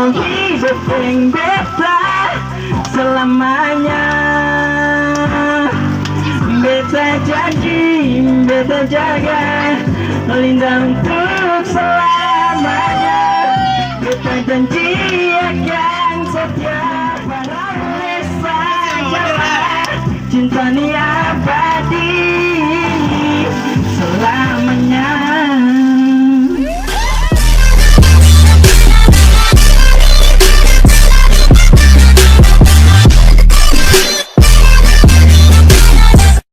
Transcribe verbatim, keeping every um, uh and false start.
Hidup deng beta selamanya. Beta janji, beta jaga Linda untuk selamanya. Beta janji akan setia padamu sajalah. Cinta ni